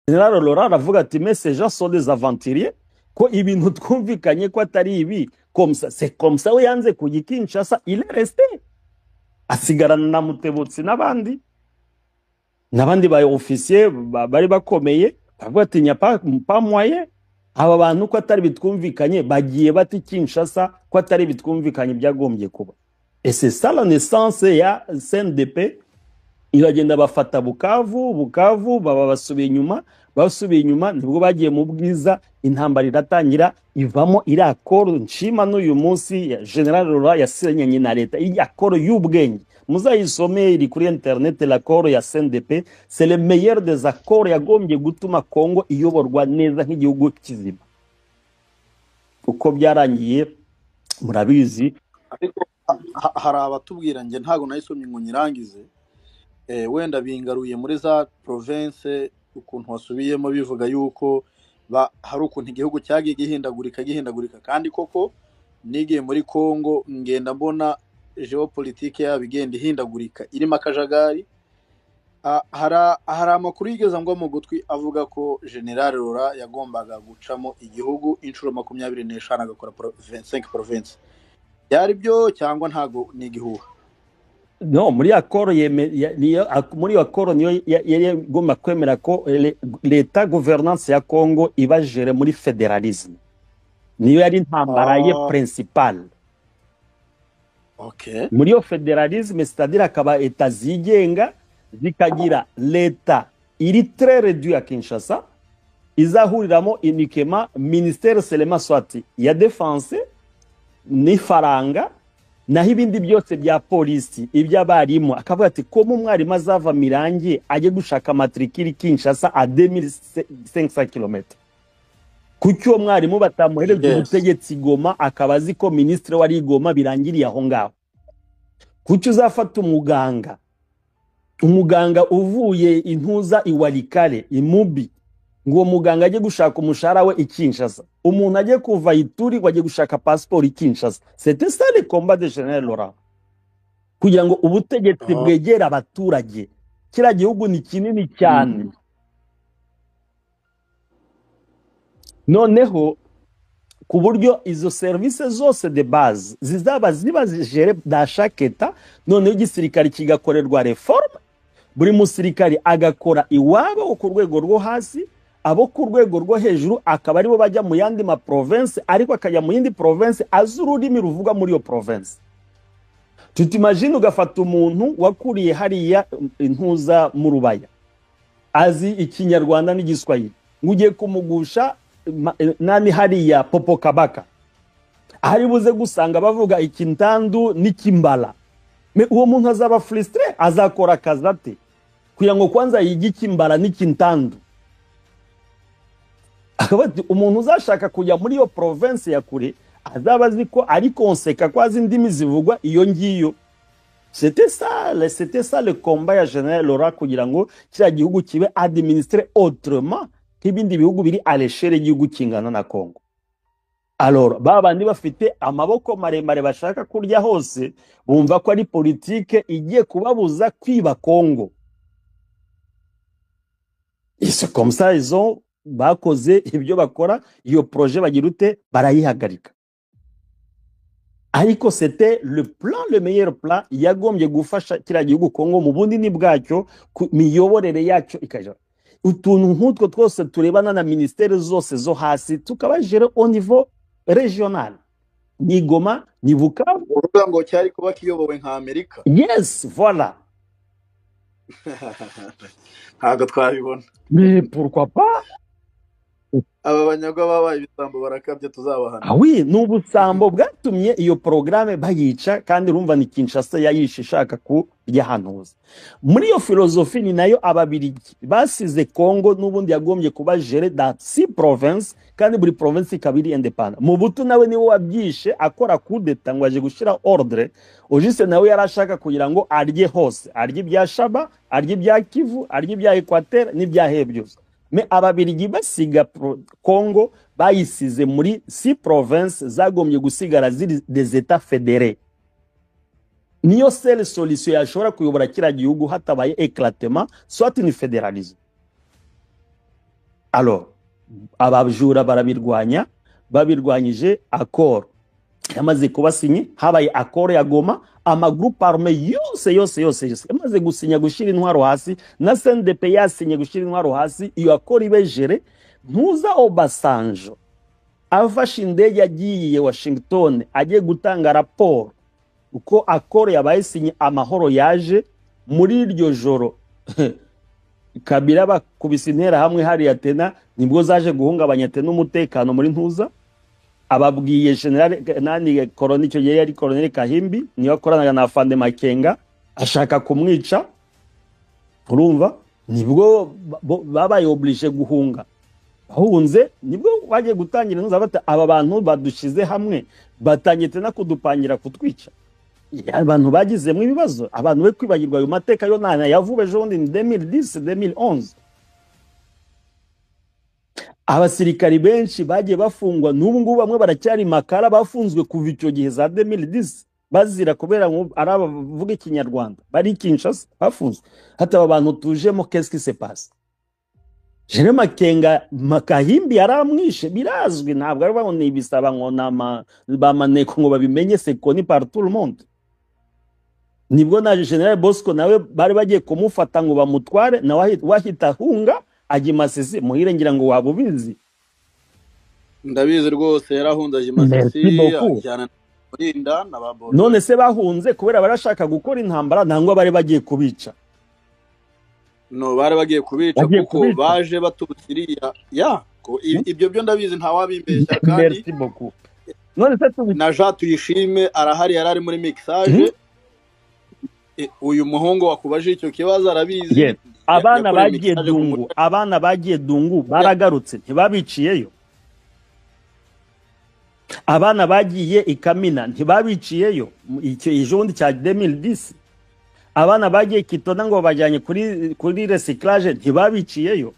Général Laurent aravuga ati: "Mais ces gens sont des aventuriers, ko ibintu twumvikanye ko atari ibi." Comme ça, c'est comme ça, we yanze kujya i Kinshasa, il est resté, asigarana na Mutebutsi n'abandi n'abandi ba officier bari bakomeye. Baravuga ati: "N'y a pas moyen, aba bantu ko atari bitwumvikanye, bagiye bati Kinshasa ko atari bitwumvikanye byagombye kuba." Et c'est ça la naissance ya CNDP. Iragenda, bafata Bukavu. Bukavu baba basubiye inyuma, basubiye inyuma nibwo bagiye mu Bwiza, intambara iratangira, ivamo iri accord nshima n'uyu munsi ya Général Laurent yasinyanye na leta, iyi accord y'ubwenge. Muzayisome, iri kuri internet, l'accord ya CNDP. C'est le meilleur des accords yagombye gutuma Congo iyoborwa neza nk'igihugu kizima. Uko byarangiye murabizi. Ariko hari abatubwira, njye ntabwo nayisomye ngo nyirangize, wenda bingaruye muri za province ukuntu wasubiyemo bivuga yuko hari ukuntu igihugu cyagiye gihindagurika gihindagurika. Kandi koko nigiye muri Congo, ngenda mbona géopolitique yabo igenda ihindagurika, irimo akajagari. Hari amakuru yigeze ngwa mu gutwi avuga ko Général Laurent yagombaga gucamo igihugu inshuro 25, agakora 25 province. Byari byo cyangwa ntago ni igihuha? No, muri accord niyo, muri iyo accord niyo yari igomba kwemera ko leta, gouvernance ya Congo iba gérée muri fédéralisme. Niyo yari intambara ye principale. Muri iyo fédéralisme, c'est-à-dire akaba État zigenga, zikagira leta iri très réduit ya Kinshasa, izahuriramo uniquement ministère seulement, soit ya défense n'ifaranga, naho ibindi byose bya polisi, iby'abarimu, akavuga ati ko umwarimu azava Mirangi ajye gushaka matricule Kinshasa a 2500 km, kuki uwo mwarimu batamuhereza ubutegetsi Goma, akaba azi ko minisitiri wari i Goma, birangiriye aho ngaho? Kuki uzafata umuganga uvuye intuza iwalikale imubi, ngo uwo muganga ajye gushaka umushahara we i Kinshasa, umuntu ajye kuva Ituri ngo ajye gushaka pasiporo i Kinshasa? C'était ça le combat de Général Laurent, kugira ngo ubutegetsi bwegere abaturage. Kiriya gihugu ni kinini cyane. Noneho ku buryo izo serivisi zose de base zizaba ziba gérées dans chaque État. Noneho igisirikare kigakorerwa réforme, buri musirikari agakora iwabo ku rwego rwo hasi, abo ku rwego rwo hejuru akaba aribo bajya mu yandi ma province, ariko akajya mu yindi province azi ururimi ruvugwa muri iyo province. Tu t'imagines, ugafata umuntu wakuriye hariya intuza mu Rubaya, azi Ikinyarwanda n'Igiswahili, ngo ugiye kumugusha nani hariya Popokabaka, ahari buze gusanga bavuga Ikintandu n'Ikimbala. Mais uwo muntu azaba frustré, azakora akazi ate kugira ngo kwanza yige Ikimbala n'Ikintandu? Akaba ati umuntu uzashaka kujya muri iyo province ya kure azaba azi ko ari konseka ko azi indimi zivugwa iyo ngiyo. C'était ça le combat ya Général Laurent, kugira ngo kiriya gihugu kibe administré autrement nk'ibindi bihugu biri à l'échelle y'igihugu kingana na Congo. Alors ba bandi bafite amaboko maremare bashaka kurya hose bumva ko ari politike igiye kubabuza kwiba Congo, et c'est comme ça ils ont bakoze ibyo bakora, iyo projet bagira ute, barayihagarika. Ariko c'était le plan, le meilleur plan yagombye gufasha kiriya gihugu Congo mu bunini bwacyo, ku miyoborere yacyo ikaja utuntu nk'utwo twose turebana na ministère zose zo hasi tukaba géré au niveau régional, ni Goma, ni Bukavu. Uvuga ngo cyari kuba kiyobowe nka Amerika? Yes, voilà. Ntabwo twabibona. Mais pourquoi pas? Aba banyagwa babaye ibisambo, barakabya, tuzabahana. Ah oui, ni ubusambo bwatumye iyo porogaramu bayica. Kandi urumva ni Kinshasa yayishe ishaka kurya ahantu hose. Muri iyo philosophie ni nayo Ababirigi basize Congo n'ubundi yagombye kuba gérée dans six provinces, kandi buri province ikaba iri indépendante. Mobutu nawe niwe wabyishe, akora coup d'état ngo aje gushyira ordre. Ojise nawe yari ashaka kugira ngo arye hose, arye ibya Shaba, arye ibya Kivu, arye ibya Equateur n'ibya he byose. Mais Ababirigi basiga Congo bayisize muri six provinces zagombye gusigara ziri des États fédérés. Niyo seule solution yashobora kuyobora kiriya gihugu hatabaye éclatement, soit ni fédéralisme. Alors abajura barabirwanya, babirwanyije, accord yamaze kuba signé, habaye accord ya Goma, amagroupe arme yose yose yose yose yamaze gusinya gushyira intwaro hasi, na CNDP yasinye gushyira intwaro hasi. Iyo accord ibejere ntuza, Obasanjo afashe indege agiye Washington, agiye gutanga raporo uko accord yabaye signé, amahoro yaje. Muri iryo joro Kabila bakubise intera hamwe hariya tena, nibwo zaje guhungabanya tena umutekano muri ntuza. Ababwiye general nani koroni, icyo gihe yari colonel Kahimbi, niyo akoranaga na Afande Makenga, ashaka kumwica. Urumva nibwo babaye obligé guhunga. Bahunze nibwo bagiye gutangira ntuza, bata aba bantu badushize hamwe batangiye tena kudupangira kutwica. Abantu bagizemo ibibazo, abantu be kwibagirwa ayo mateka yo nana yavuba ejo bundi ni 2010, 2011. Abasirikari benshi bagiye bafungwa, n'ubu ngubu bamwe baracyari Makala, bafunzwe kuva icyo gihe za 2010, bazira kubera ngo ari abavuga Ikinyarwanda bari Kinshasa, bafunzwe. Hata aba bantu tujemo, qu'est-ce qui se passe? Jean Makenga Makahimbi yaramwishe, birazwi, ntabwo ari ngo nibisaba ngo nama bamaneko ngo babimenye, c'est connu par tout le monde. Nibwo na General Bosco nawe bari bagiye kumufata ngo bamutware, nawe wahita ahunga ajya i Masisi. Muhire, ngira ngo waba ubizi. Ndabizi rwose, yarahunze ajya i Merci Masisi beaucoup. ajyana na Murinda na ba Bodo. None se bahunze kubera barashaka gukora intambara, nangwa bari bagiye kubica? No, bari bagiye kubica. Bagiye Kuko kubica. baje baturutse iriya ya ibyo byo ndabizi, ntawabimbeshya kandi. Merci beaucoup. None se tubi Na Jean Tuyishime arahari, yari ari muri mixage. Uyu muhungu wakubaje icyo kibazo arabizi. Yes. Abana Yakoreye bagiye mixage ku Dungu, mutwe. abana bagiye Dungu baragarutse, ntibabiciyeyo? Abana bagiye i Kamina ntibabiciyeyo? Icyo ejo bundi cya 2010, abana bagiye Kitona ngo babajyanye kuri recyclage, ntibabiciyeyo?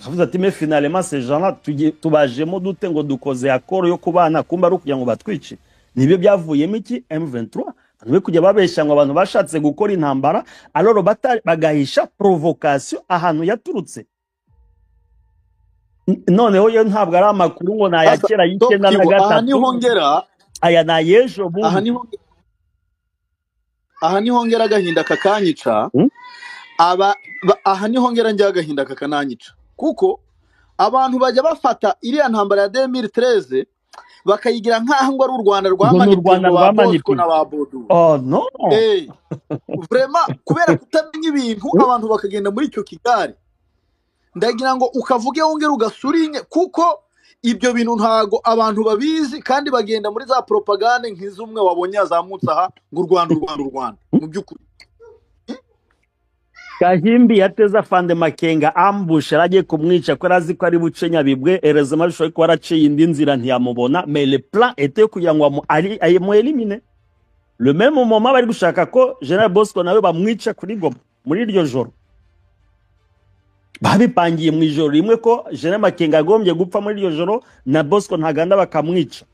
Akavuze ati: "Mais finalement ces gens-là tubajemo dute ngo dukoze accord yo kubana, kumba ari ukugira ngo batwice?" Nibyo byavuyemo iki? M23. Abantu be kujya babeshya ngo abantu bashatse gukora intambara, alors bagahisha provocation ahantu yaturutse. Noneho yo ntabwo ari amakuru ngo ni aya Sasa kera Top y'icyenda na Kivu, aha gatatu, niho ngera. aya ni ay'ejo Aha bundi. niho, aha niho ngera agahinda kakanyica. Aha niho ngera njya agahinda kakananyica, kuko abantu bajya bafata iriya ntambara ya 2013 bakayigira nk'aho ngo ari u Rwanda Ngo ni u rwamanipuye Rwanda ngo ba Bosco rwamanipuye. na ba Bodu. Oh no. Vraiment, kubera kutamenya ibintu, abantu bakagenda muri icyo kigare. Ndagira ngo ukavuge, wongere ugasurinye, kuko ibyo bintu ntago abantu babizi, kandi bagenda muri za propagande nk'iz'umwe wabonye yazamutse aha ngo u Rwanda, u Rwanda, u Rwanda, mu by'ukuri. Kahimbi yateze Afande Makenga ambush, yari agiye kumwica ko yari azi ko ari buce Nyabibwe. Heureusement bishoboye kuba yaraciye indi nzira ntiyamubona, mais le plan était kugira ngo amu élimine. Le même moment bari gushaka ko General Bosco nawe bamwica kuri Goma muri iryo joro, babipangiye mu ijoro rimwe ko General Makenga agombye gupfa muri iryo joro na Bosco Ntaganda bakamwica.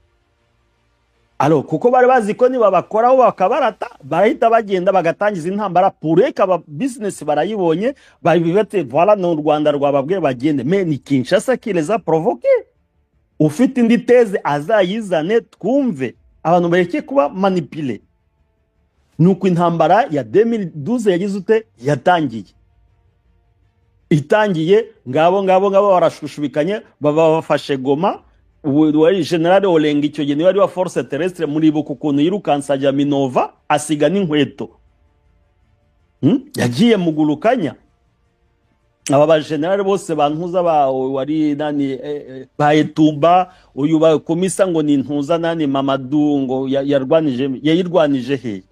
Alors kuko bari bazi ko nibabakoraho bakabarata, barahita bagenda bagatangiza intambara pureka aba business barayibonye, babibate voilà, ni u Rwanda rwababwiye bagende, mais ni Kinshasa qui les a provoqués. Ufite indi thèse azayizane twumve, abantu bareke kuba manipulé. Nuko intambara ya 2012 yagize ute? Yatangiye. Itangiye, ngabo ngabo ngabo barashushubikanye, baba bafashe Goma. Ubu wari General Olenga icyo gihe, niwe wari wa force terrestre. Muribuka ukuntu yirukansa ajya Minova, asiga n'inkweto. Yagiye mugurukanya aba bajenerali bose bantuza ba wari nani, ba Etumba, uyu bakomisa ngo ni ntuza nani, Mamadou, ngo yarwanije, yayirwanije he?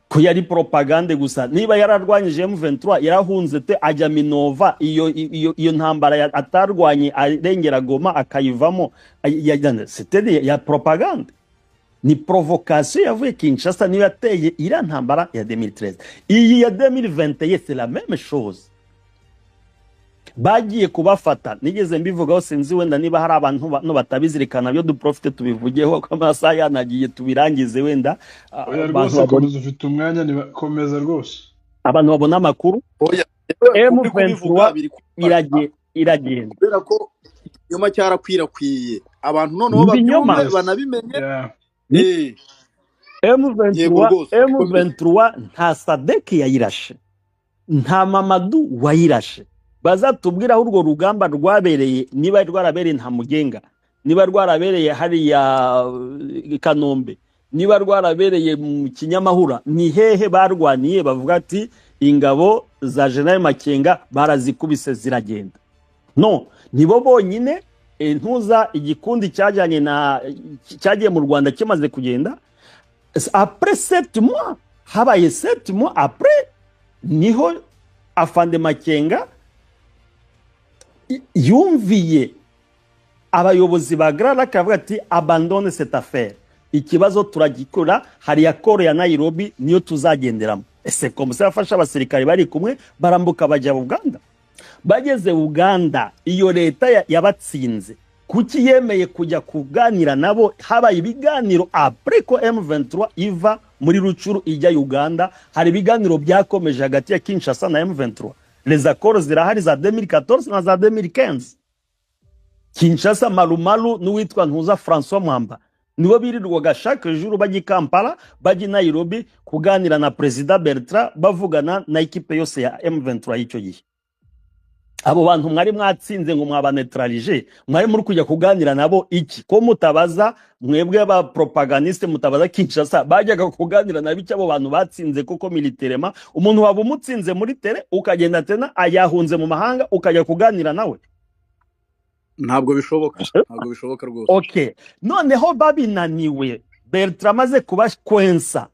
Ko yari propagande gusa. Niba yararwanyije M23, yarahunze te ajya Minova? Iyo ntambara atarwanye arengera Goma akayivamo, c'était ya propagande, ni provocation yavuye Kinshasa, niyo yateye iriya ntambara ya 2013. Iyi ya 2021 c'est la même chose, bagiye kubafata. Nigeze mbivugaho, sinzi wenda niba hari abantu no batabizirikana byo, duprofite tubivugeho ko amasaha yanagiye, tubirangize wenda. Oya. Abantu Rwose babona komeza, ufite umwanya, komeza rwose. Abantu babona amakuru. Oya. Yewe, uri kubivuga M23 biri kumfasha iragenda. Kubera ko ikinyoma cyarakwirakwiye, abantu noneho Ibinyoma. babyumve, banabimenye. M23 Yego rwose. M23 nta SADC yayirashe, nta Mamadu wayirashe. Bazatubwira aho urwo rugamba rwabereye, niba rwarabereye nta mugenga, niba rwarabereye hariya Kanombe, niba rwarabereye mu Kinyamahura, ni hehe barwaniye bavuga ati ingabo za General Makenga barazikubise ziragenda? No nibo bonyine. Ntuza igikundi cyajyanye na cyagiye mu Rwanda kimaze kugenda après 7 mois, habaye 7 mois après, niho Afande Makenga yumviye abayobozi ba Grand Lac, avuga ati: "Abandonne cette affaire, ikibazo turagikora, hari accord ya Nairobi, niyo tuzagenderamo." Ese comme ça yafashe abasirikare bari kumwe, barambuka bajya Uganda. Bageze Uganda, iyo leta yabatsinze kuki yemeye kujya kuganira nabo? Habaye ibiganiro après ko M23 iva muri Rutshuru ijya Uganda. Hari ibiganiro byakomeje hagati ya Kinshasa na M23. Les accords zirahari za 2014 na za 2015. Kinshasa, Malumalu n'uwitwa Ntuza François Mwamba nibo birirwaga chaque jour bajya i Kampala, bajya i Nairobi kuganira na Perezida Bertrand, bavugana na équipe yose ya M23 y'icyo gihe. Abo bantu mwari mwatsinze ngo mwabanetralije, mwari muri kujya kuganira nabo iki? Ko mutabaza mwebwe aba propagandiste, mutabaza Kinshasa bajyaga kuganira nabo icyo abo bantu batsinze? Kuko militairement umuntu waba umutsinze muri terrain, ukagenda tena ayahunze mu mahanga, ukajya kuganira nawe? Ntabwo bishoboka, ntabwo bishoboka rwose. Okay, noneho babinaniwe, Bertrand amaze kubakwensa,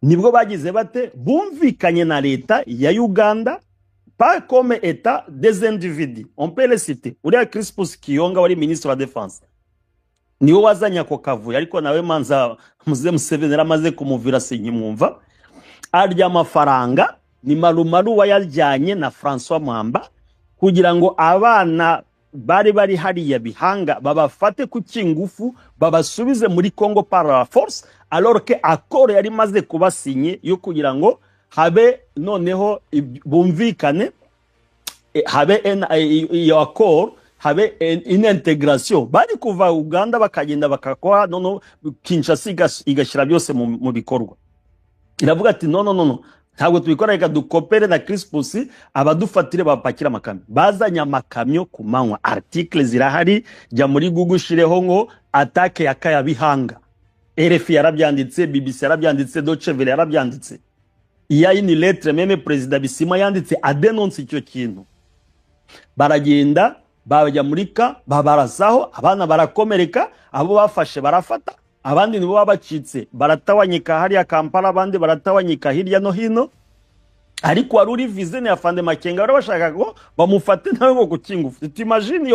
nibwo bagize bate? Bumvikanye na leta ya Uganda, pas comme état, des individus, on peut les citer. Uriya Crispus Kiyonga wari ministre wa défense niwe wazanye ako kavuyo, ariko nawe manza muze Museveni yaramaze kumuvira, sinkimwumva. Arya amafaranga ni Malumalu wayajyanye na François Mwamba kugira ngo abana bari bari hariya Bihanga babafate ku kingufu, babasubize muri Congo par la force, alors que accord yari imaze kubasinye yo kugira ngo habe noneho bumvikane, habe iyo accord, habe une intégration. Bari kuva Uganda bakagenda bakakora, noneho Kinshasa igashyira byose mu bikorwa, iravuga ati: "No, no, no, no, ntabwo tubikora, reka dukopere na Crispus abadufatire bapakira amakamyo." Bazanye amakamyo ku manywa. Article zirahari, jya muri Google ushireho ngo attaque ya Kayabihanga. RFI yarabyanditse, BBC yarabyanditse, Deutsche Welle yarabyanditse. Il y a une lettre même Perezida Bisimwa yanditse adenonce icyo kintu. Baragenda bajya muri ka babarasaho, abana barakomereka, abo bafashe barafata, abandi nibo babacitse baratawanyika hariya Kampala, abandi baratawanyika hirya no hino. Ariko wari uri visé ni Afande Makenga, bari bashaka ngo bamufate nawe ngo kukingufu. T'imagines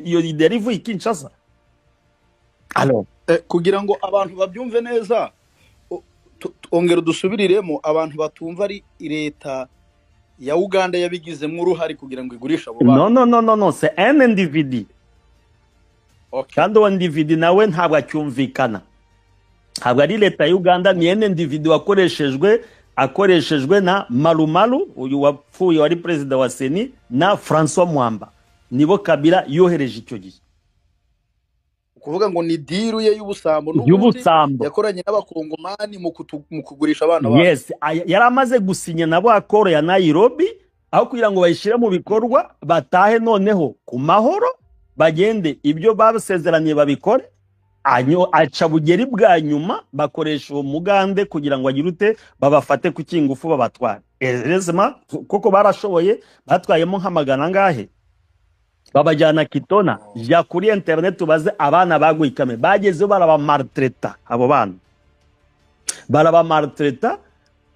iyo idée yari ivuye i Kinshasa? Alors Kugira ngo abantu babyumve neza, ongera udusubiriremo, abantu batumva ari leta ya Uganda yabigizemo uruhare kugira ngo igurishe abo bana? Non, non, non, non, non, c'est un individu. Kandi uwo individu nawe ntabwo acyumvikana. Ntabwo ari leta ya Uganda, ni un individu wakoreshejwe, akoreshejwe na Malumalu uyu wapfuye wari perezida wa CENI na François Mwamba, nibo Kabila yohereje icyo gihe. Ukuvuga ngo ni deal ye y'ubusambo n'ubundi Y'ubusambo. yakoranye n'abakongomani mu kugurisha abana babo. Yes, yari amaze gusinya nabo accord ya Nairobi, aho kugira ngo bayishyire mu bikorwa, batahe noneho ku mahoro, bagende ibyo basezeraniye babikore, aca bugeri bwa nyuma, bakoresha uwo mugande kugira ngo agire ute, babafate ku kingufu babatware. Heureusement koko barashoboye, batwayemo nk'amagana angahe, babajyana Kitona. Jya kuri internet ubaze abana baguye ikame. Bagezeho barabamaltraita, abo bana barabamaltraita,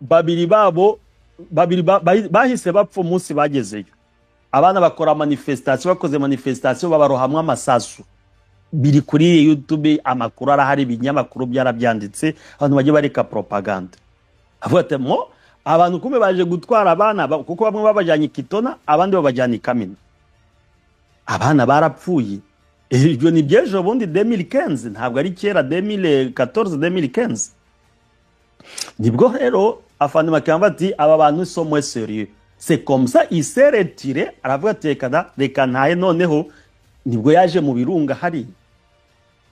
babiri babo, babiri bahise bapfa umunsi bagezeyo. Abana bakora manifestation, bakoze manifestation babarohamwe amasasu. Biri kuri YouTube, amakuru arahari, ibinyamakuru byarabyanditse. Abantu bajye bareka propaganda. Avuga ati mo abantu kumbe baje gutwara abana, kuko bamwe babajyanye i Kitona, abandi babajyana i Kamina, abana barapfuye. Ibyo ni by'ejo bundi 2015, ntabwo ari kera, 2014, 2015. Nibwo rero Afande Makenga ati: "Aba bantu sont moins sérieux." C'est comme ça il s'est retiré, aravuga ati: "Reka da, reka ntahe." Noneho nibwo yaje mu birunga hariya.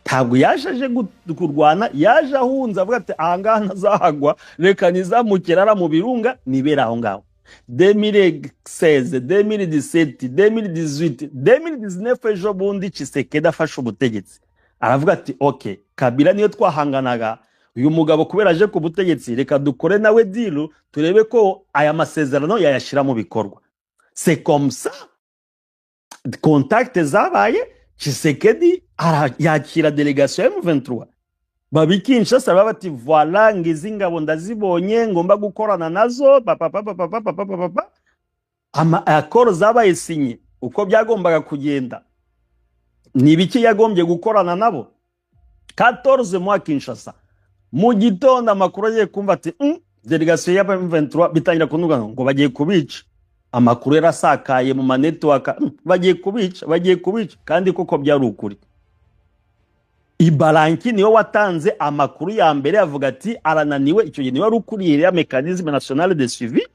Ntabwo yaje aje kurwana, yaje ahunze, avuga ati: "Ahangaha ntazahagwa, reka nizamukire ara mu birunga nibera aho ngaho." 2016, 2017, 2018, 2019, ejo bundi Tshisekedi afashe ubutegetsi, aravuga ati: "Ok, Kabila niyo twahanganaga, uyu mugabo kubera aje ku butegetsi, reka dukore nawe deal, turebe ko aya masezerano yayashyira mu bikorwa." C'est comme ça contact zabaye. Tshisekedi yakira délégation ya M23 baba Kinshasa, baba bati: "Voilà, ngizi ingabo ndazibonye, ngomba gukorana nazo." Papa papa papa papa papa, ama accord zabaye signé uko byagombaga kugenda. Ni ibiki yagombye gukorana nabo? 14 mois Kinshasa. Mu gitondo amakuru agiye kumva ati délégation ya M23 bitangira kunuga ngo bagiye kubica. Amakuru yarasakaye mu ma network, bagiye kubica, bagiye kubica, kandi koko byari ukuri. Ibaranki niwe watanze amakuru ya mbere, avuga ati arananiwe. Icyo gihe niwe wari ukuriye ya mécanisme national de suivi,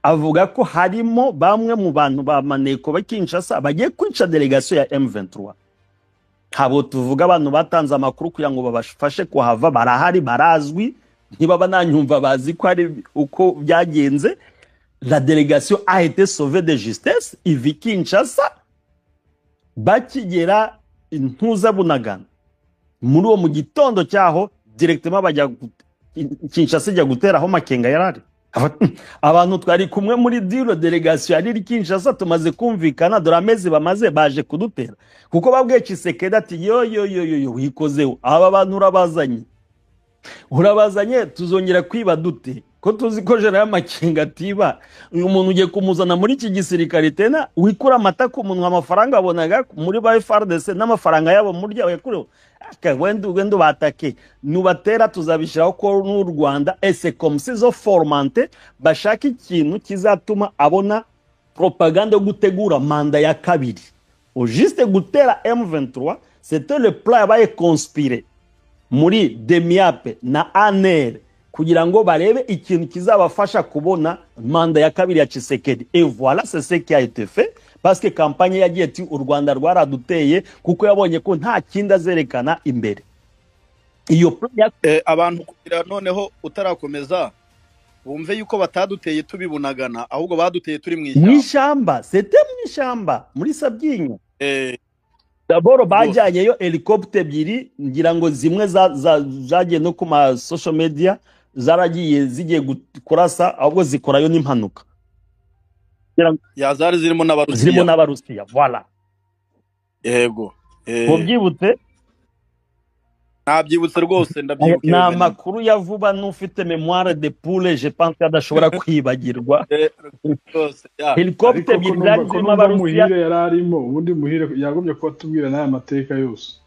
avuga ko harimo bamwe mu bantu ba maneko ba Kinshasa bagiye kwica délégation ya M23. Ntabwo tuvuga abantu batanze amakuru kugira ngo babafashe kuhava, barahari, barazwi, ntibaba nanyumva, bazi ko ari uko byagenze. La délégation a été sauvée de justesse, iva i Kinshasa. Bakigera Intuza Bunagana muri uwo mu gitondo cyaho, directement bajya Kinshasa, ijya gutera aho Makenga yarari. Abantu twari kumwe muri deal, délégation yari iri Kinshasa, tumaze kumvikana, dore amezi bamaze, baje kudutera. Kuko babwiye Tshisekedi ati: "Yo yo yo yo yo, wikozeho, aba bantu urabazanye, urabazanye, tuzongera kwiba dute ko tuzi ko General Makenga atiba? Uyu muntu ugiye kumuzana muri iki gisirikare tena, wikura amata ku munwa." Amafaranga abonaga muri ba FARDC n'amafaranga yabo murya yakureho, wenda wenda batake, nubatera tuzabishyiraho ko n'u Rwanda. Ese comme si zo formante bashaka ikintu kizatuma abona propagande yo gutegura manda ya kabiri. Au juste gutera M23, c'était le plan yabaye conspiré muri DEMIAP na ANR kugira ngo barebe ikintu kizabafasha kubona manda ya kabiri ya Tshisekedi. Et voilà, c'est ce qui a été fait, parce que campagne yagiye ati u Rwanda rwaraduteye, kuko yabonye ko nta kindi azerekana imbere iyo plan ya Abantu kugira noneho utarakomeza bumve yuko bataduteye tubibunagana, ahubwo baduteye turi mu mu ishyamba. Ishyamba, c'était mu ishyamba muri Sabyinyo. D'abord Rwose. Bajyanyeyo hélicoptère ebyiri, ngira ngo zimwe zagiye no ku ma social media, zaragiye zigiye kurasa, ahubwo zikorayo n'impanuka. Ngira ngo Ya, zari zirimo zirimo n'Abarusiya. n'Abarusiya, voilà. Yego. Mubyibutse. Nabyibutse rwose, ndabyibuka Ni iyo événement. amakuru ya vuba, n'ufite mémoire de poule, je pense ko adashobora kwibagirwa. Rwose ya. Hélicoptère Ariko ko ebyiri zari numva ko zirimo numva Abarusiya. Muhire yari arimo, ubundi Muhire yagombye kuba atubwira n'aya mateka yose.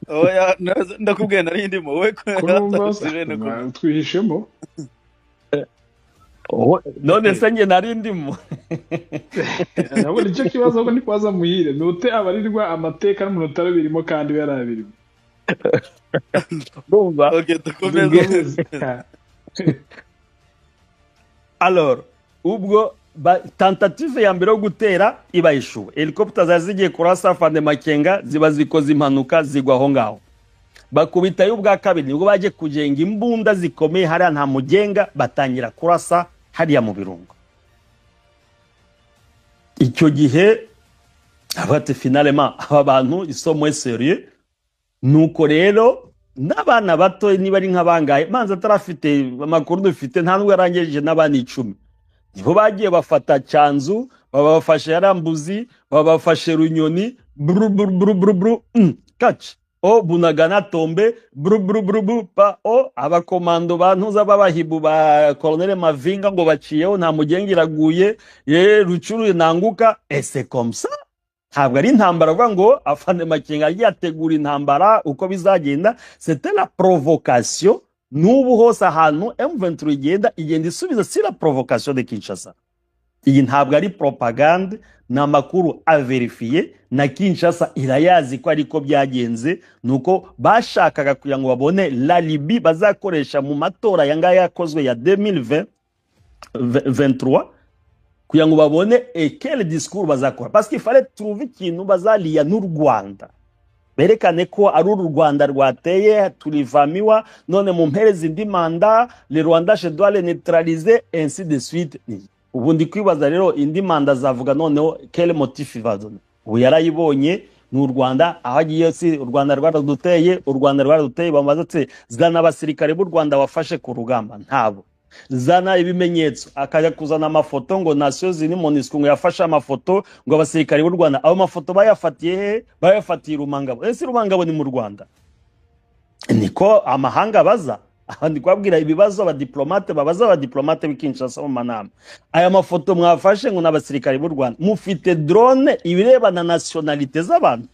Oya, ndakubwiye nari ndimo wowe. Ko numva Sirene ko twihishemo. Oh, none se njye nari ndimo? Ntabwo nicyo kibazo, ahubwo ni kubaza Muhire ni ute abarirwa amateka n'umuntu utarabirimo kandi we yarabirimo. Urumva? Okay, dukomeze. Dukomeze. Alors ubwo tentative ya mbere yo gutera iba ishuwe, hélicoptère zari zigiye kurasa Afande Makenga ziba zikoze impanuka, zigwa aho ngaho. Bakubitayo ubwa kabiri, nibwo bagiye kugenga imbunda zikomeye hariya nta mugenga, batangira kurasa hariya mu birungo. Icyo gihe avuga ati: "Finalement aba bantu isomo sérieux." Nuko rero n'abana bato, niba ari nk'abangahe, manza atarafite amakuru dufite, nta nubwo yarangije n'abana 10, nibo bagiye bafata Cyanzu, babafashe Yarambuzi, babafashe Runyoni, bru bru bru bru bru, kaci o Bunagana tombe, bru bru bru bru pa o abakomando ba ntuza b'abahibu ba Colonel Mavinga ngo baciyeho, nta mugenga iraguye ye, Rucuru nanguka. Ese comme ça ntabwo ari intambara avuga ngo Afande Makenga yagiye ategura intambara uko bizagenda? C'était la provocation. N'ubu hose ahantu M23 igenda, igenda isubiza si la provocation de Kinshasa. Iyi ntabwo ari propagande, ni amakuru a vérifié, na Kinshasa irayazi ko ariko byagenze. Nuko bashakaga kugira ngo babone l'alibi bazakoresha mu matora aya ngaya yakozwe ya 2020 23. Kugira ngo babone quel discours bazakora, parce qu'il fallait trouver ikintu bazaliya n'u Rwanda, berekane ko ari uru Rwanda rwateye, tulivamiwa, none mu mpereza indi manda, le Rwanda, je dois le neutraliser, ainsi de suite. Ubu ndi kwibaza rero, indi manda zavuga noneho quel motif va donner? Ubu yarayibonye, ni u Rwanda. Aho agiye si u Rwanda rwaraduteye, u Rwanda rwaraduteye. Bamaze ati: "Zana abasirikare b'u Rwanda wafashe ku rugamba." Ntabo. "Zana ibimenyetso." Akajya kuzana amafoto ngo Nations Unies, MONUSCO ngo yafashe amafoto ngo abasirikare b'u Rwanda. Ayo mafoto bayafatiye he? Bayafatiye Rumangabo. Ese Rumangabo ni mu Rwanda? Niko amahanga abaza. Aha ndi kubabwira ibibazo abadiplomate babaza, abadiplomate b'i Kinshasa mu manama: "Aya mafoto mwafashe ngo ni abasirikare b'u Rwanda, mufite drone ibirebana nationalité z'abantu?"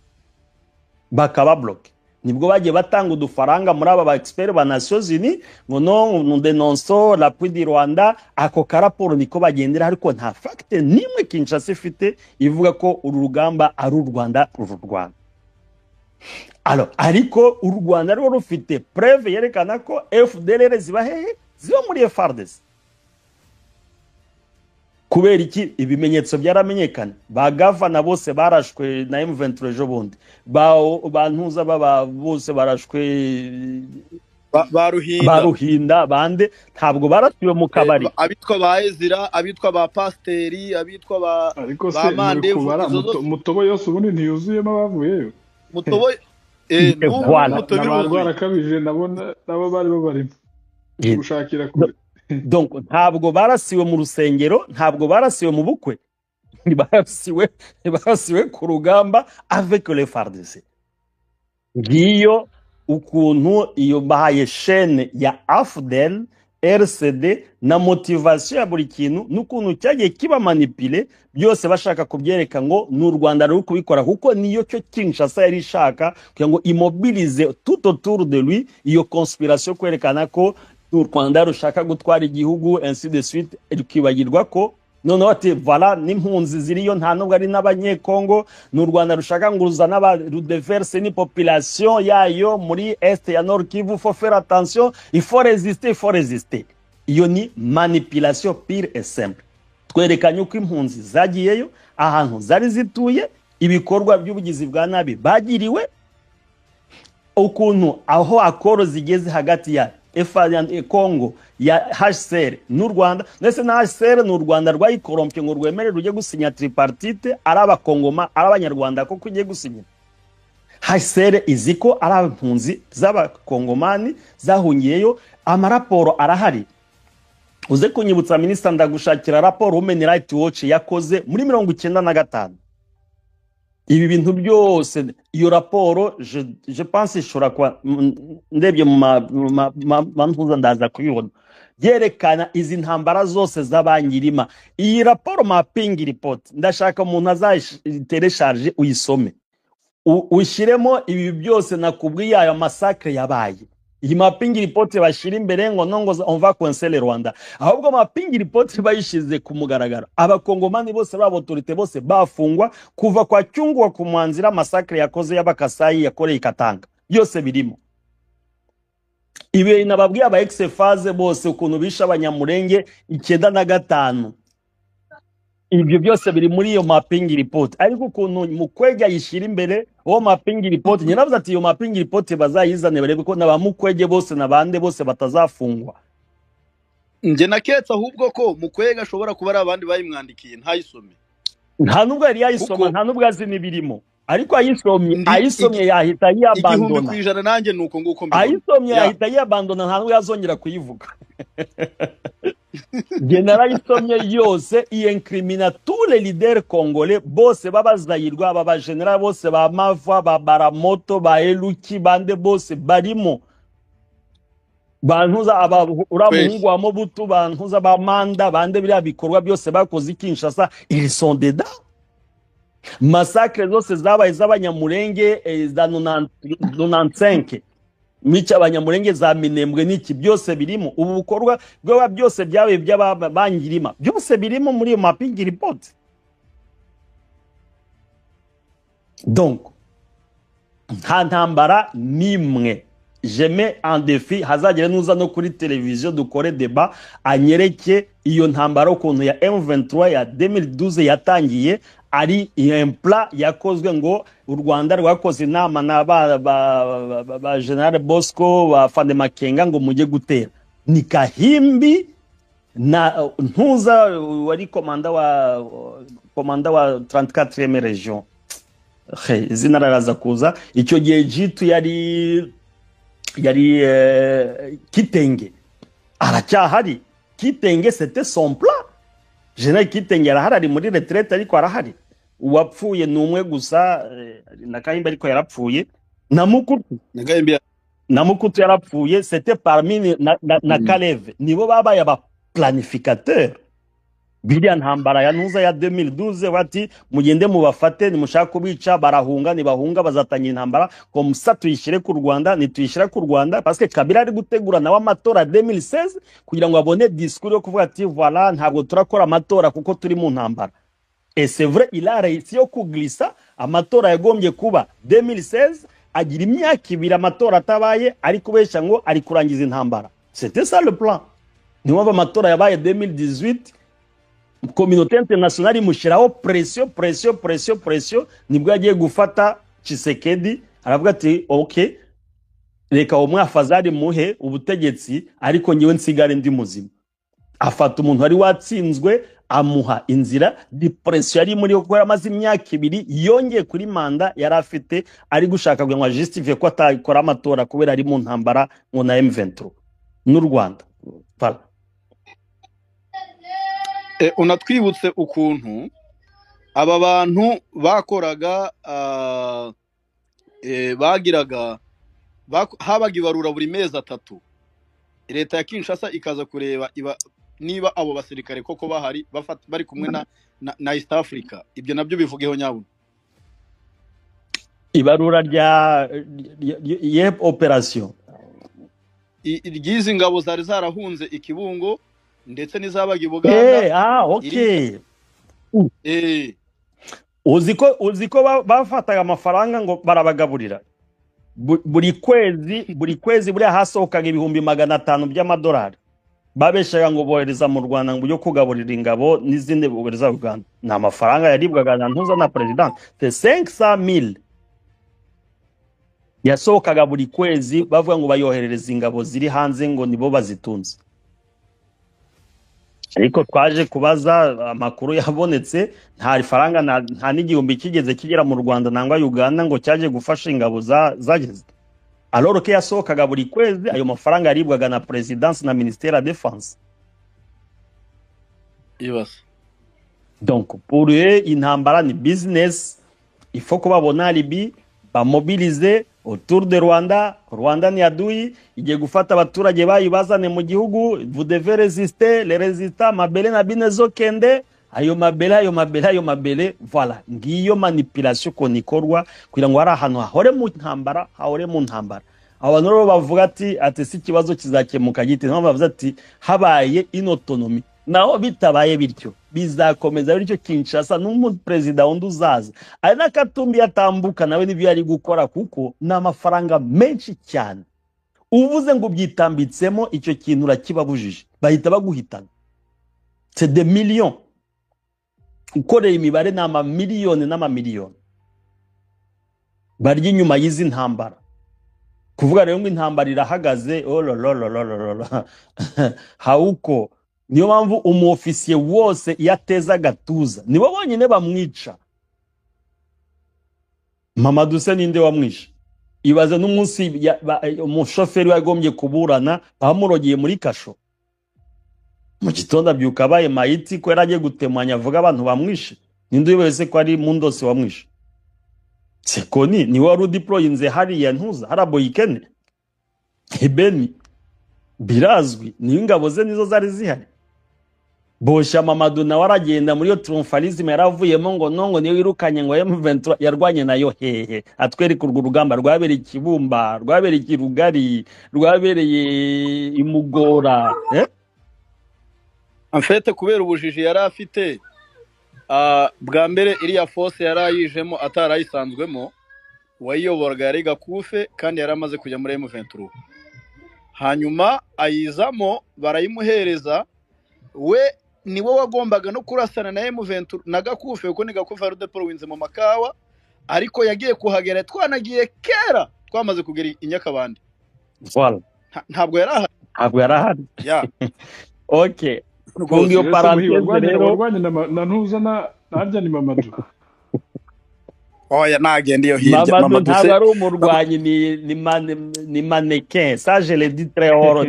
Bakaba bloqué. Nibwo bagiye batanga udufaranga muri aba ba expert ba Nations Unies ngo: "Non, nous dénonçons l'appui du Rwanda." Ako karaporo niko bagendera, ariko nta facte nimwe Kinshasa ifite ivuga ko uru rugamba ari u Rwanda uru Rwanda. Alors, ariko u Rwanda rwo rufite preuve yerekana ko FDLR ziba hehe? Ziba muri FARDC. Kubera iki? Ibimenyetso byaramenyekana. Ba gavana bose barashwe na M23 ejo bundi, ba bantuza baba bose barashwe. Ba Ruhinda. Ba Ruhinda, bande, ntabwo barasiwe mu kabari. Abitwa ba Ezira, abitwa ba pasiteri, abitwa ba Ariko ba se muri Mandevu, kubara izo zose. Mutobo yose ubundi ntiyuzuyemo abavuyeyo? Mutobo, n'ubu Voilà. Mutobo Na ba iruzuye. Rwarakabije nabo bari babarimo gushakira kure. Donc ntabwo barasiwe mu rusengero, ntabwo barasiwe mu bukwe, barasiwe ku rugamba avec les FARDC. Ngiyo ukuntu iyo bahaye chaîne ya AFDL, RCD na motivation ya buri kintu n'ukuntu cyagiye kiba manipulé byose, bashaka kubyereka ngo ni u Rwanda ruri kubikora, kuko niyo cyo Kinshasa yari ishaka kugira ngo imobilize tout autour de lui iyo conspiration, kwerekana ko u Rwanda rushaka gutwara igihugu, ainsi de suite. Rukibagirwa ko noneho ati: "Voilà, n'impunzi ziriyo nta nubwo ari n'Abanyekongo, ni u Rwanda rushaka ngo ruzane aba rudeverse ni population yayo muri est ya Nord Kivu. Faut faire attention, il faut résister, il faut résister." Iyo ni manipulation pure et simple. Twerekanye uko impunzi zagiyeyo, ahantu zari zituye, ibikorwa by'ubugizi bwa nabi bagiriwe, ukuntu aho accord zigeze hagati ya FA Congo, ya HCR n'u Rwanda. Ndetse na HCR ni u Rwanda rwayikorompye ngo rwemere rujye gusinya tripartite, ari Abakongoma, ari Abanyarwanda, koko igiye gusinya. HCR izi ko ari impunzi z'Abakongomani zahungiyeyo. Amaraporo arahari. Uze kunyibutsa, minisita, ndagushakira raporo Human Rights Watch yakoze muri 95. Ibi bintu byose, iyo raporo je pense ishobora kuba ndebye mu mantuza ndaza kuyibona, yerekana izi ntambara zose z'Abanyirima. Iyi raporo, mapping report, ndashaka umuntu azayitélécharge uyisome, ushyiremo ibi byose nakubwiye, ayo massacre yabaye. Iyi mapping report bashyira imbere ngo no ngo on va coincer le Rwanda, ahubwo mapping report bayishize ku mugaragaro, Abakongomani bose baba autorité bose bafungwa, kuva kwa Kyungu wa Kumwanzira, massacre yakoze y'Abakasayi, yakoreye Katanga, byose birimo. Ibi nababwiye, aba ex-FAZ bose, ukuntu bishe Abanyamurenge 95, ibyo byose biri muri iyo mapping report. Ariko ukuntu Mukwege ayishyira imbere uwo mapping report, nyiravuze ati iyo mapping report bazayizane barebe ko na ba Mukwege bose na bande bose batazafungwa. Njye naketse ahubwo ko Mukwege ashobora kuba ari abandi bayimwandikiye ntayisome. Nta nubwo yari yayisoma. Kuko Nta nubwo azi n'ibirimo, ariko ayisomye ndi ayisomye yahita igihumbi yiyabandona. ku ijana nanjye ni uko nguko mbibona. Ayisomye ya yahita yiyabandona, nta nubwo yazongera kuyivuga. Njye narayisomye yose. Iyincrimina tous les leaders congolais bose b'Abazayirwa, aba bageneral bose, ba Mava, ba Baramoto, ba Eluki, bande bose barimo, bantuza aba uriya Twese. muhungu wa Mobutu, bantuza ba Manda, bande, biriya bikorwa byose bakoze i Kinshasa, ils sont dedans. Massacre zose zabaye z'Abanyamurenge, za 95, mica Abanyamurenge za Minembwe n'iki, byose birimo. Ubu bukorwa bwaba byose byabaye by'abangirima, byose birimo muri iyo mapping report. Donc nta ntambara n'imwe Je mets en défi, hazagire nuza no kuri televiziyo dukore débat, anyereke iyo ntambara ukuntu ya M23 ya 2012 yatangiye ari un plan yakozwe, ngo u Rwanda rwakoze inama na ba General Bosco, ba Fande Makenga, ngo mujye gutera. Ni Kahimbi na ntuza wari commandant wa 34e région. He, izina raraza kuza. Icyo gihe Jitu yari Kitenge aracyahari. Kitenge, c'était son plan. General Kitenge arahari, ari muri retraite ariko arahari. Uwapfuye ni umwe gusa, na Kahimbi ariko yarapfuye, na Mukutu. Na Kahimbi. Na Mukutu yarapfuye. C'était parmi na Kaleve, nibo babaye aba planificateur biriya ntambara ya ntuza ya 2012. Bati mugende mubafate, nimushaka kubica barahunga, nibahunga bazatangira intambara, comme ça tuyishyire ku Rwanda. Nituyishyira ku Rwanda, parce que Kabila ari gutegura nawe amatora 2016 kugira ngo abone discours yo kuvuga ati voilà, ntabwo turakora amatora kuko turi mu ntambara. Et c'est vrai, il a réussi yo kuglisa amatora yagombye kuba 2016, agira imyaka 2 amatora atabaye, ari kubeshya ngo ari kurangiza intambara. C'était ça le plan. Niyo mpamvu amatora yabaye 2018, communauté internationale imushyiraho pression, pression, pression, pression. Nibwo yagiye gufata Tshisekedi, aravuga ati ok, reka uwo mwafazari muhe ubutegetsi, ariko ngewe nsigare ndi muzima. Afata umuntu wari watsinzwe, amuha inzira. Dépression yari muri kuko yari amaze imyaka 2 yongeye kuri manda yari afite, ari gushaka kugira ngo ajustifie ko atakora amatora kubera ari mu ntambara ngo na M23 n'u Rwanda. Voilà. Unatwibutse ukuntu aba bantu bakoraga, bagiraga habaga ibarura buri mezi 3, leta ya Kinshasa ikaza kureba niba abo basirikare koko bahari, bari kumwe na East Africa. Ibyo nabyo bivugeho nyabuna. Ibarura rya ye opération? Ry'izi ngabo zari zarahunze ikibungo ndetse n'izabaga i Buganda. Ah, ok. Uzi ko bafataga amafaranga ngo barabagaburira buri kwezi, buri kwezi buriya hasohokaga 500,000 by'amadolari, babeshaga ngo bohereza mu Rwanda ngo byo kugaburira ingabo n'izindi bohereza Uganda. Ni amafaranga yaribwaga na ntuza na president. C'est 500,000 yasohokaga buri kwezi, bavuga ngo bayoherereza ingabo ziri hanze ngo nibo bazitunze. Ariko twaje kubaza, amakuru yabonetse, nta faranga nta n'igihumbi kigeze kigera mu Rwanda nangwa Uganda ngo cyaje gufasha ingabo zageze, alors que yasohokaga buri kwezi. Ayo mafaranga yaribwaga na présidence na ministère ya défense. Ibasa. Donc pour eux, intambara ni business. Il faut ko babona alibi, bamobilize autour de Rwanda. Rwanda ni adui, igiye gufata abaturage bayo bazane mu gihugu. Vous devez résister, les résistants, mabele na bino ezokende, ayo mabele, ayo mabele, ayo mabele. Voilà, ngiyo manipulation ukuntu ikorwa kugira ngo hari ahantu hahore mu ntambara, hahore mu ntambara. Abantu rero bavuga ati si ikibazo kizakemuka gite? Niyo mpamvu bavuze ati habaye une autonomie, naho bitabaye bityo bizakomeza bityo. Kinshasa n'umuperezida wundi uzaza ari na Katumbi yatambuka nawe nibyo yari gukora, kuko ni amafaranga menshi cyane. Uvuze ngo ubyitambitsemo, icyo kintu urakibabujije, bahita baguhitana. C'est des millions, ukoreye imibare ni amamiliyoni n'amamiliyoni barya inyuma y'izi ntambara. Kuvuga rero ngo intambara irahagaze, ololololololo, hawuko. Niyo mpamvu umu officier wose iyo ateza agatuza nibo bonyine bamwica. Mamadou se ninde wamwishe? Ibaze n'umunsi umushoferi wagombye kuburana bamurogeye muri kasho, mu gitondo abyuka abaye mayiti ko yari agiye gutemanya avuga abantu bamwishe. Ninde uyobewe se ko ari Mundosi wamwishe? Sekoni niwe wari udeployinze hariya ntuza hariya Boyikene Ebeni, birazwi, niyo ingabo ze nizo zari zihari. Bosha Mamadou nawe aragenda muri iyo triomphalisme yaravuyemo ngo no ngo niyo wirukanye ngo M23 yarwanye nayo hehe? Atwereka urwo rugamba rwabereye Ikibumba, rwabereye Kirugari, rwabereye Imugora, eh? En fait, kubera ubujiji yari afite, bwa mbere iriya force yari ayijemo atarayisanzwemo. Uwayiyoboraga yari Gakufe kandi yari amaze kujya muri M23, hanyuma ayizamo barayimuhereza. We niwe wagombaga no kurasana na M23 na Gakufe, kuko ni Gakufe yari deployinze mu Makawa, ariko yagiye kuhagera twanagiye kera twamaze kugera i Nyakabande. Voilà. Ntabwo yari ahari. Ntabwo yari ahari. Ya. Okay, rwose. Funga iyo Ese Muhi parenthèse warwanye rero. Warwanye na ntuza na harya ni Mamadou. Oya, nagenda iyo hirya. Mamadou Mamadou ntabwo se ari umurwanyi, ni mannequin, ça je le dis très haut,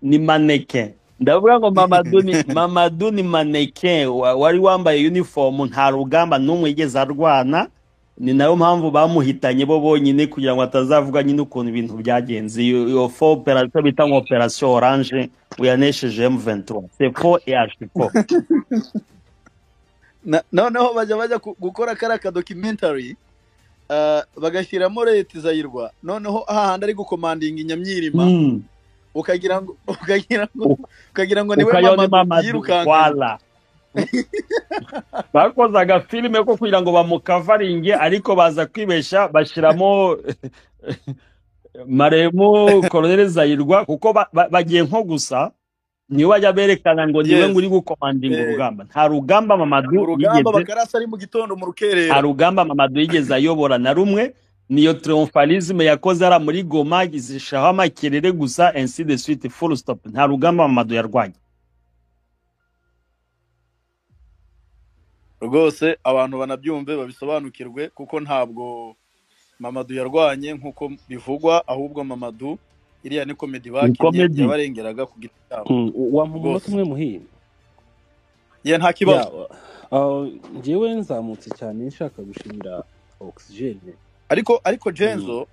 ni mannequin. Ndavuga ngo Mamadou ni mannequin wari wambaye uniform, nta rugamba n'umwe yigeze arwana. Ni nayo mpamvu bamuhitanye bo bonyine kugira ngo atazavuga nyine ukuntu ibintu byagenze. Iyo faux opération bita ngo opération orange yanesheje M23, c'est faux et archi faux. Noneho bajya gukora kariya ka documentary, bagashyiramo leta Zayirwa, noneho hahandi ari gukomandinga inyamyirima, ukagira ngo niwe Ukayo ni Mamadou Mamadou yirukankanye. Voilà, bakoze agafilime ko kugira ngo bamukavaringe, ariko baza kwibesha bashyiramo maremo Colonel Zayirwa, kuko bagiye nko gusa niwe bajya berekana ngo niwe ngo uri gukomandinga urugamba. Nta rugamba Mamadou Urugamba yigeze bakarasa ari mu gitondo mu nta rukerera. rugamba Mamadou yigeze ayobora na rumwe. Niyo triomphalisme yakoze ara muri Goma, zishaho amakerere gusa, ainsi de suite, full stop. Nta rugamba Mamadou yarwanye. Rwose abantu banabyumve babisobanukirwe, kuko ntabwo Mamadou yarwanye nk'uko bivugwa, ahubwo Mamadou iriya ni comedy Ni bakinnye comedy. yabarengeraga ku giti cyabo. Wampa umunota Rwose. umwe, Muhire? Ye, nta Ya. kibazo. Njyewe nzamutse cyane nshaka gushimira Oxygene. Ariko Jenzo,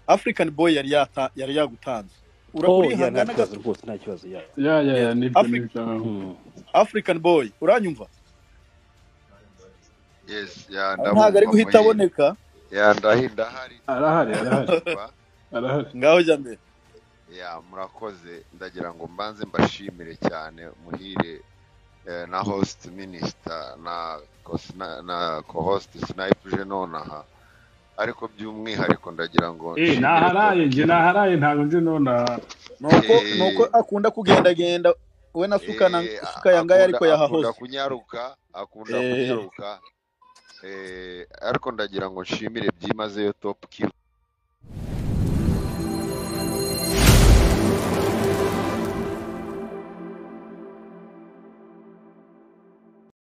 African Boy yari yagutanze. Oh ya, nta Urihangana kibazo. gato. Rwose nta kibazo, ya. Ya, nibyo. Africa Nibyo. African Boy, uranyumva? Yes, ya. Ntabwo ari Ndabumva, guhita Muhire. aboneka. Ya, ndahari. Arahari, arahari. Ndabumva. Arahari. Ngaho jya mbere. Ya, murakoze. Ndagira ngo mbanze mbashimire cyane, Muhire, na host minister na co-host Snipe nonaha, ariko by'umwihariko ndagira ngo nshimire Naharaye. Top Njye Kivu. naharaye, ntabwo nje nonaha. Nuko akunda kugendagenda we na suka na suka yangaye, Akunda ariko akunda yahahoze. kunyaruka, akunda kunyaruka, ariko ndagira ngo nshimire byimazeyo Top Kivu.